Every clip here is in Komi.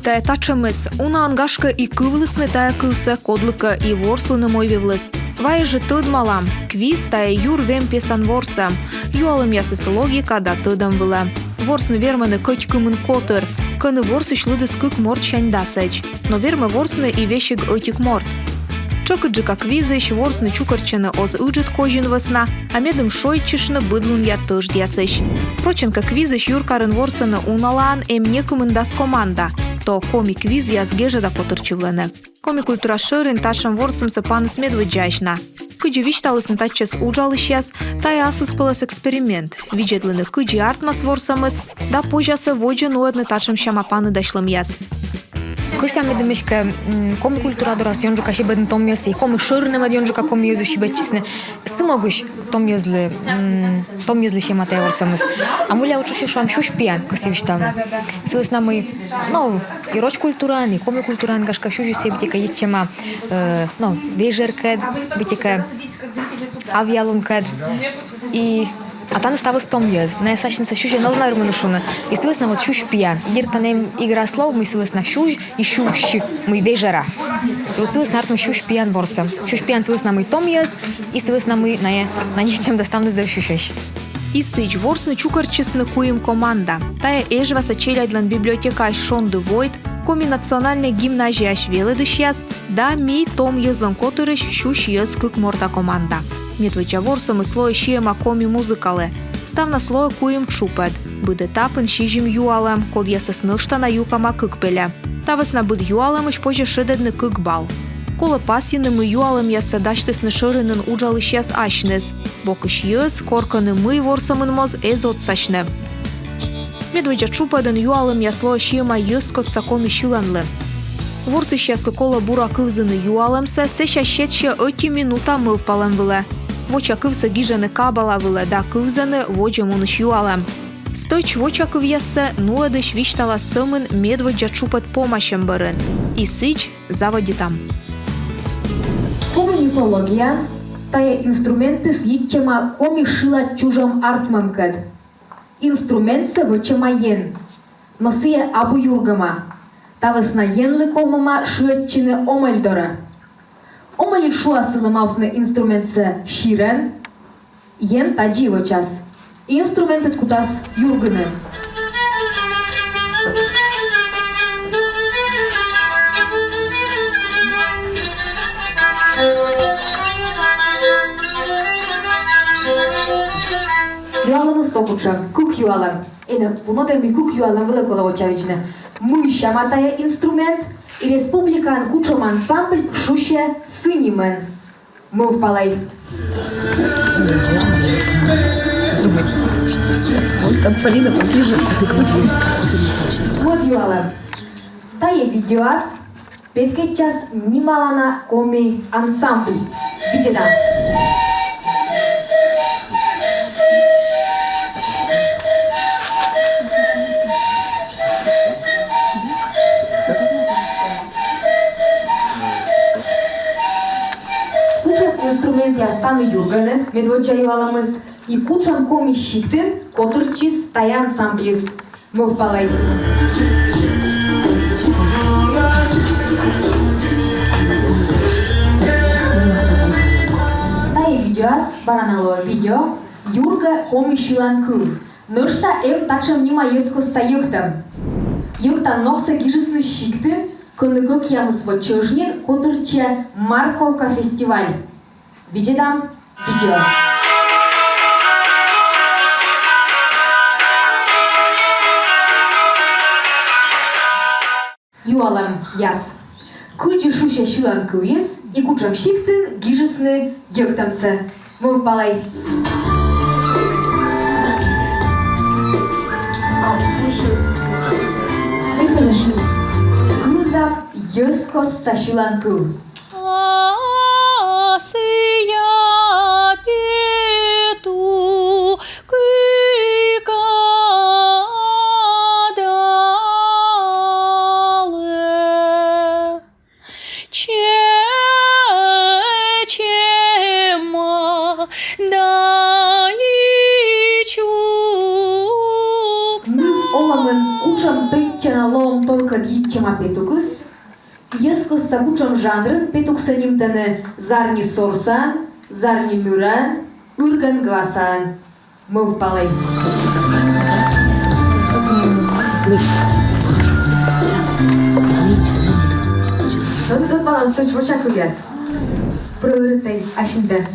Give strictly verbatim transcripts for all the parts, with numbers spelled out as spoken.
Тайӧ татшӧмыс. Унаӧн, гашкӧ, и кывлісны тайӧ кывсӧ, кодлыкӧ и ворслыны мойвывліс. Вайӧ жӧ тӧдмалам: квиз — тайӧ юр вемпьесан ворсӧм. Юалӧмъясыс логика да тӧдӧм вылӧ. Ворсны вермӧны кӧть кымын котыр, кӧні ворсысь лыдыс кык мортсянь дасӧдз. Но вермӧ ворсны и весиг ӧтик морт. Тшӧкыдджыка квизысь ворсны чукӧртчӧны оз ыджыд козин вӧсна, а медым шойччыштны быдлунъя тӧждъясысь. Рочӧн кӧ, квизысь юркарын ворсӧны уналаын эм некымын дас команда, то коми квизъяс гежӧда котыртчывлӧны. Коми культура шӧрин татшӧм ворсӧмсӧ панісны медводдзаысь на. Кыдзи висьталісны татчӧс уджалысьяс, тайӧ аслыспӧлӧс эксперимент. Видзӧдлыны, кыдзи артмас ворсӧмыс, да позяс-ӧ водзӧ нуӧдны татшӧм сяма паныдасьлӧмъяс. Кӧсъям, медым эськӧ, м, коми культура дорас ёнджыка сибӧдны томъясӧс, и коми шӧринӧмӧд ёнджыка коми йӧзыс сибӧдчисны. Сы могысь томъяслы, м, томъяслы сиӧма тайӧ ворсӧмыс. А мыйла вот шуам, сюсь пиян кӧсъя висьтавны. Сы вӧсна мый, ну, и роч культураын, и коми культураын, гашкӧ, сюсьыс быттьӧкӧ йитчӧма, э, ну, вежӧркӧд, быттьӧкӧ авъялункӧд. И, а тані ставыс томъяс. Найӧс асьнысӧ сюсьӧн оз на вермыны шуны. И сы вӧсна вот сюсь пиян. Дерт, тані эм игра слов, мый сы вӧсна сюсь и сюсь, мый вежӧра. И вот сы вӧсна артмӧ сюсь пиян ворсӧм. Сюсь пиян сы вӧсна мый томъяс, и сы вӧсна мый найӧ, найӧ нетшӧм да ставныс зэв сюсьӧсь. И сідз, ворсны чукӧртчисны куим команда. Тайӧ Эжваса челядьлӧн библиотекаысь «Шонді войт», Коми национальнӧй гимназияысь велӧдысьяс да «Ми — том йӧзлӧн котырысь сюсь йӧз» кык морта команда. Медводдза ворсӧмыс лоӧ сиӧма коми музыкалы. Ставнас лоӧ куим тшупӧд. Быд этапын сизим юалӧм, кодъясӧс нӧшта на юкӧма кык пельӧ. Та вӧсна быд юалӧмысь позьӧ шедӧдны кык балл. Колӧ пасйыны, мый юалӧмъяссӧ дасьтісны шӧринын уджалысьяс асьныс. Бокысь йӧз, кор кӧні мый ворсӧмын моз, эз отсасьны. Медводдза тшупӧдын юалӧмъяс лоӧ сиӧма йӧзкостса коми сьыланлы. Ворсысьяслы колӧ бура кывзыны юалӧмсӧ, сэсся сетсьӧ ӧти минута мӧвпалӧм вылӧ. Воча кывсӧ гижӧны кабала вылӧ да кывзӧны водзӧ мунысь юалӧм. Стӧч воча кывъяссӧ нуӧдысь висьталас сӧмын медводдза тшупӧд помасьӧм бӧрын. И сідз, заводитам. Коми мифологияын тайӧ инструментыс йитчӧма коми шылад чужӧм артмӧмкӧд. Инструментсӧ вӧчӧма ен, но сійӧ абу юргӧма. Та вӧсна енлы ковмӧма шыӧдчыны омӧль дорӧ. Омӧль шуас сылы мавтны инструментсӧ сирӧн. Ен тадзи вӧчас. Инструментыд кутас юргыны. Юалӧмыс со кутшӧм, кык юалӧм. Эн вунӧдӧй, мый кык юалӧм вылӧ колӧ вочавидзны. Мый сяма тайӧ инструмент и республикаын кутшӧм ансамбль шусьӧ сы нимӧн. Мӧвпалӧй. Ой, там Полина поближе. Мӧд юалӧм. Тайӧ видеоас петкӧдчас нималана коми ансамбль. Видзӧдам. Кутшӧм инструментъяс тані юргӧны, медводдза юалӧмыс, и кутшӧм коми сиктын котыртчис тайӧ ансамбльыс. Мӧвпалӧй. Тайӧ видеоас, бара на лоӧ видео, юргӧ коми сьыланкыв. Нӧшта эм татшӧм нима йӧзкостса йӧктӧм. Йӧктан ногсӧ гижисны сиктын, кӧні кӧкъямыс во чӧж нин котыртчӧ Марковка фестиваль. Видзӧдам видео. Юалӧмъяс. Кыдзи шусьӧ сьыланкывйыс и кутшӧм сиктын гижисны йӧктӧмсӧ? Мӧвпалӧй. Кывзам йӧзкостса сьыланкыв. Асъя пету кык адалӧ. Чеччема да и чукса. Ныв олӧмын кутшӧм тӧдчана лоӧмторкӧд йи- Чема петукыс. Йӧзкостса кутшӧм жанрын петуксӧ нимтӧны: зарни сорсаӧн, зарни нырӧн, ыргӧн гласаӧн. Мӧвпалӧй. Ӧні тӧдмалам стӧч вочакывъяс. Прӧверитӧй асьнытӧ.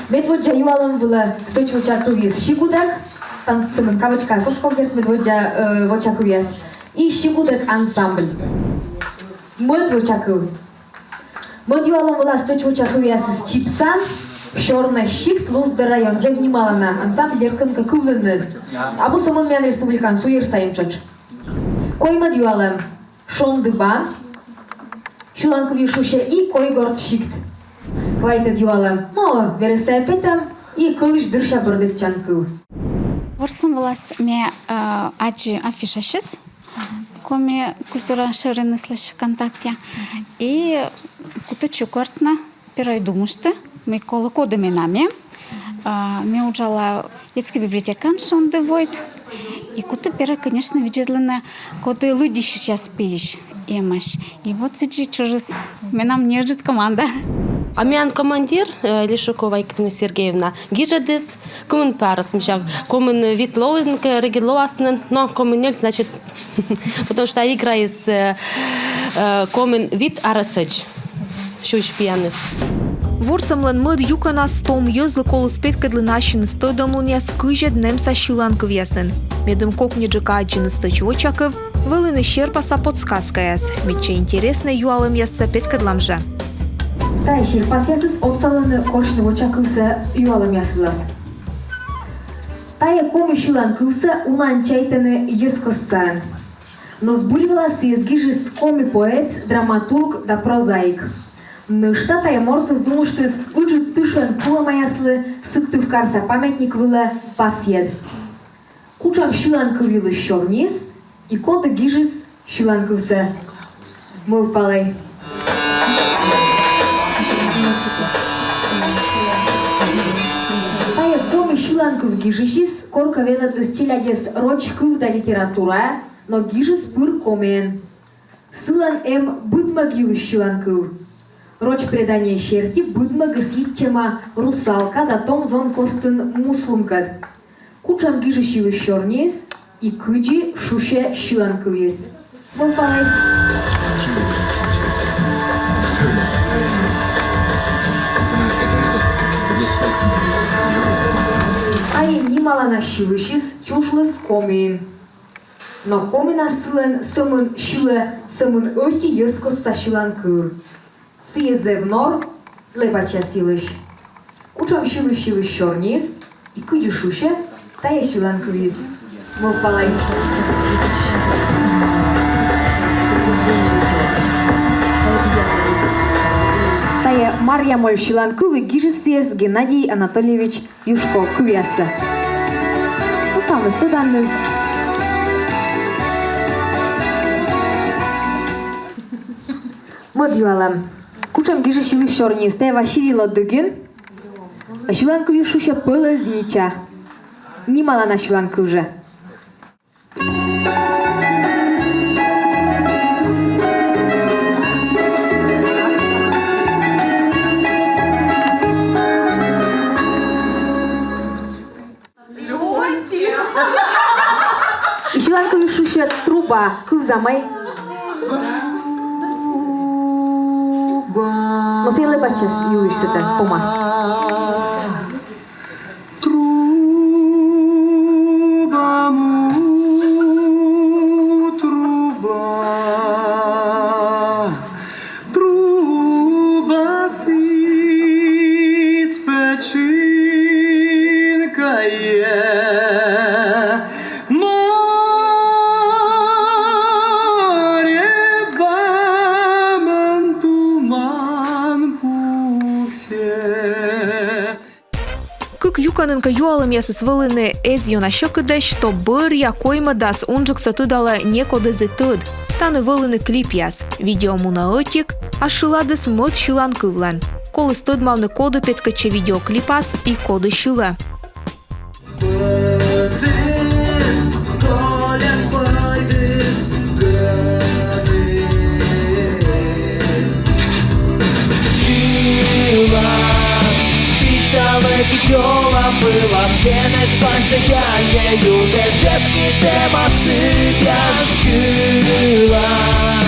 Медводдза юалӧм вылӧ стӧч вочакывйыс «Сигудӧк». Там сӧмын кавычкаыс оз ков, дерт, медводдза, э, вочакывъяс. И «Сигудӧк» ансамбль. Мӧд вочакыв. Мӧд юалӧм вылас стӧч вочакывъясыс чипсан. Сёрнӧ сикт, Луздор район. Зэв нималана ансамбль, дерт, кӧнкӧ кывлінныд. Абу сӧмын миян республикаын, суйӧр сайын тшӧтш. Коймӧд юалӧм. «Шонді бан». Сьыланкывйыс шусьӧ «И Койгорт сикт». Квайтӧд юалӧм. Но верӧс сайӧ петам, и кылысь дырся бӧрдӧдчан кыв. Ворсӧм вылас ме, э, аддзи афишасьыс Коми культура шӧриныслысь ВКонтакте. И куті чукӧртны, первой думышті, мый колӧ, коді менам эм. А, ме уджала детскӧй библиотекаын, «Шонді войт». И куті первой, конечно, видзӧдлыны, коді лыддьысьысьяс пиысь эмӧсь. И вот сідзи чужис менам неыджыд команда. А миян командир, э, Лешукова Екатерина Сергеевна, гижӧдіс кымын пӧ арӧс, мися, комын вит лоин кӧ, регыд лоас нин, но комын нёль, значит, потому что играыс, э, э, комын вит арӧсӧдз сюсь пияныс. Ворсӧмлӧн мӧд юкӧнас том йӧзлы коліс петкӧдлыны ассьыныс тӧдӧмлунъяс кызьӧд нэмса сьыланкывъясын. Медым кокньыджыка аддзыны стӧч вочакыв, вӧліны серпаса подсказкаяс. Медся интереснӧй юалӧмъяссӧ петкӧдлам жӧ. Тайӧ серпасъясыс отсалӧны корсьны вочакывсӧ юалӧмъяс вылас. Тайӧ коми сьыланкывсӧ унаӧн чайтӧны йӧзкостсаӧн. Но збыль вылас сійӧс гижис коми поэт, драматург да прозаик. Нӧшта тайӧ мортыс думыштіс ыджыд тышын кулӧмаяслы Сыктывкарса памятник вылӧ пасйӧд. Кутшӧм сьыланкыв йылысь сёрниыс и коді гижис сьыланкывсӧ? Мӧвпалӧй. Тайӧ коми сьыланкыв гижысьыс коркӧ велӧдліс челядьӧс роч кыв да литератураӧ, но гижис пыр комиӧн. Сылӧн эм быдмӧг йылысь сьыланкыв. Роч предание серти быдмӧгыс йитчӧма русалка да том зон костын муслункӧд. Кутшӧм гижысь йылысь сёрниыс и кыдзи шусьӧ сьыланкывйыс? Мӧвпалӧй. Тайӧ нималана сьылысьыс чужліс Комиын. Но комиӧн сылӧн сӧмын сьылӧ сӧмын ӧти йӧзкостса сьыланкыв. Сійӧ зэв нор лэбачьяс йылысь. Кутшӧм сьылысь йылысь сёрниыс и кыдзи шусьӧ тайӧ сьыланкывйыс? Мӧвпалӧй. Тайӧ «Марья моль» сьыланкыв, и гижис сійӧс Геннадий Анатольевич Юшко. Кывъяссӧ ставныд тӧданныд. Мӧд юалӧм. Кутшӧм гижысь йылысь сёрниыс? Тайӧ Василий Лодыгин. А сьыланкывйыс шусьӧ «Пӧлӧзнича». Нималана сьыланкыв жӧ. И сьыланкывйыс шусьӧ «Труба». Кывзам ай. Мӧс лэбачьяс йылысь сэтӧн помас. Труба му, труба, труба сійӧ печинкӧйӧ, море бабӧн туман пуксьӧ. Кык юкӧнын кӧ юалӧмъясыс вӧліны эз ёна сьӧкыдӧсь, то бӧръя коймӧдас унджыксӧ тыдалӧ некод эз и тӧд. Тані вӧліны клипъяс. Видео мунӧ ӧтик, а шыладыс мӧд сьыланкывлӧн. Коліс тӧдмавны, коді петкӧдчӧ видеоклипас и коді сьылӧ. Кыдз олам-вылам, генэ пасьтасян, ме юртэ шепкытэм ас сывъяс сьылан.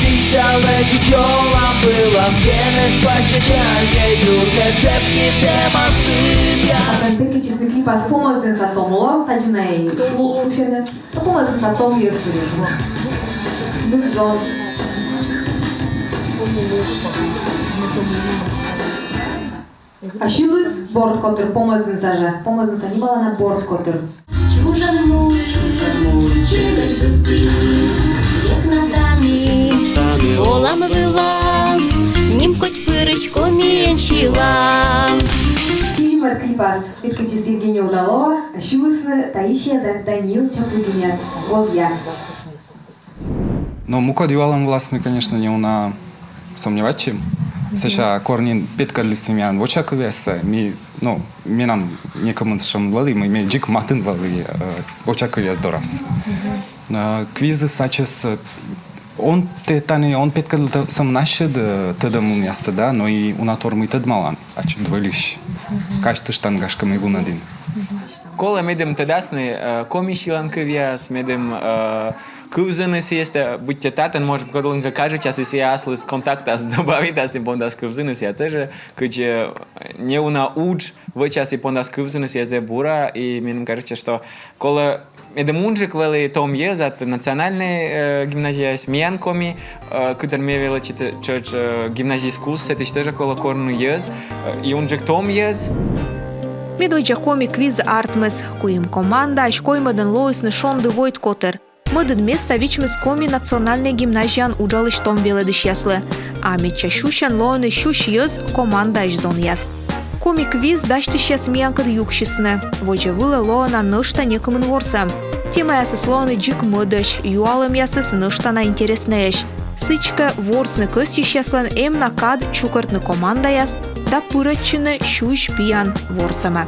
Висьталэ, кыдз олам-вылам, генэ пасьтасян, ме юртэ шепкытэм ас сывъяс. Петкадӟисны клипаз «Помӧсдінса том ло», тадзи на и шусьӧны. «Помӧсдінса том йӧз». Ныв-зон. А сьылыз «Борд котыр», «Помӧсдінса» жӧ. «Помӧсдінса» нималана «Борд котыр». Чужан мур, чужан мур, чужан мур. Олам-вылам, нимкодь пырысь комиен сьылам. Сизимӧд клипаз петкадӟис Евгения Удалова, сьылісны таисья да Даниил Чаплыгинъяс, «Гозъя». Но мукӧд юалӧм вылас ми, конечно, неуна сомневайтчим. Сэсся кор нин петкӧдлісны миян воча кывъяссӧ, ми, ну, менам некымын сэтшӧм вӧлі, ми, ми дзик матын вӧлім, э, воча кывъяс дорас. Э, квизыс ачыс, э, он тэ-, тані он петкӧдлы сӧмын ассьыд, э, тӧдӧмлунъястӧ, да, но и уна тор мый тӧдмалан ачыд выльысь. Казьтыштан, гашкӧ, мый вунӧдін. Колӧ медым тӧдасны, э, коми сьылан кывъяс, медым, э, кывзыны сійӧстӧ, быттьӧ татӧн, может, кодлыкӧ кажитчас, и сійӧ аслыс контактас добавитас и пондас кывзыны сійӧ тоже, кыдз, э, неуна удж вӧчас и пондас кывзыны сійӧ, зэв бура, и меным кажитчӧ, что колӧ медым унджык вӧлі том йӧз ат национальнӧй, э, гимназияысь, миян коми, э, кытӧн ме велӧдчи тшӧтш, э, гимназия искусств, сэтысь тоже колӧ корны йӧз, э, и унджык том йӧз. Медводдза коми квиз артмис. Куим командаысь коймӧдӧн лоисны «Шонді войт» котыр. Мӧдӧд места вичмис Коми национальнӧй гимназияын уджалысь том велӧдысьяслы. А медся сюсьӧн лоӧны сюсь йӧз командаысь зонъяс. Коми квиз дасьтысьяс миянкӧд юксисны. Водзӧ вылӧ лоӧ на нӧшта некымын ворсӧм. Темаясыс лоӧны дзик мӧдӧсь, юалӧмъясыс нӧшта на интереснӧйӧсь. Сідзкӧ, ворсны кӧсйысьяслӧн эм на кад чукӧртны командаяс да пырӧдчыны сюзь пиян ворсӧмӧ.